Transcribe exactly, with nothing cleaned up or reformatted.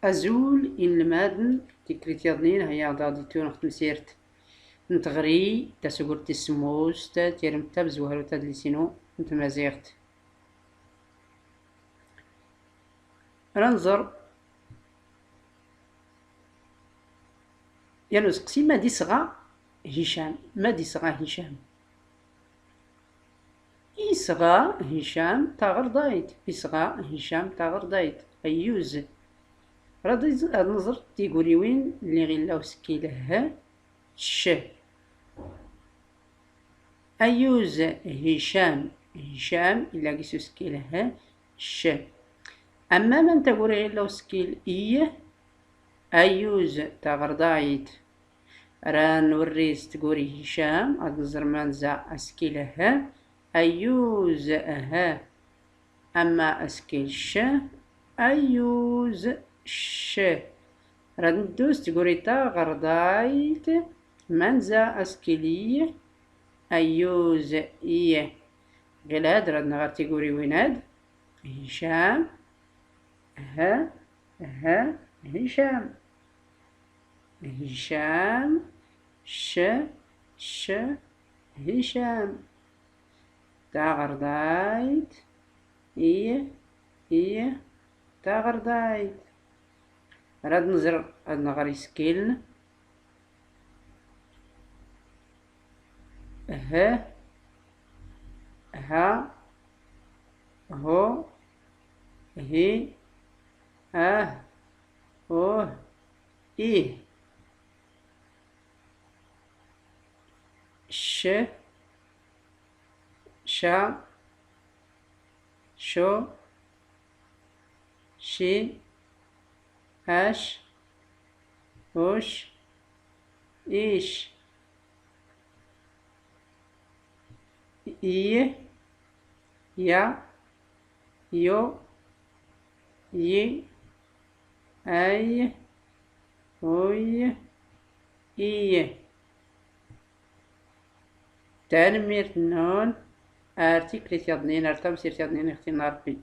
Azul inelmaden, tikkelt yaḍnin, haya ɣ-d-ituneɣ temsirt n tɣri tasugurt tis semmust, tirmt tabezwahut adlis-inu n tmaziɣt. Ra nẓer yan useqsi: ma d isɣa Hicam? Ma d isɣa Hicam? Isɣa Hicam taɣerdayt. Isɣa Hicam taɣerdayt. Ayyuz. Rad, ad nẓer tiguriwin lli ɣ illa usekkil h, c. Ayyuz Hicam. Hicam illa gis usekkil h, c. Amma man taguri ɣ illa usekkil i, ayyuz taɣerdayt. Ra nwerri s tguri Hicam, ad nẓer manza askil h, ayyuz, h. Amma askil c, ayyuz, c. Rad nddu s tguri taɣerdayt, manza askil i, ayyuz, i. Ɣilad rad nɣer tiguriwin ad. Hicam, h, h, Hicam. Hicam, c, c, Hicam. Taɣerdayt, i, i, taɣerdayt. Rad nẓer, ad nɣer iskiln. H, ha, hu, hi, ah, uh, ih. Sh, sha, shu, shi, ash, ush, ish. Iy, ya, yu, yi, ay, uy, iy. Tanemmirt-nnun, ar tiklit yaḍnin, ar tamsirt yaḍnin, ixtin Ṛebbi.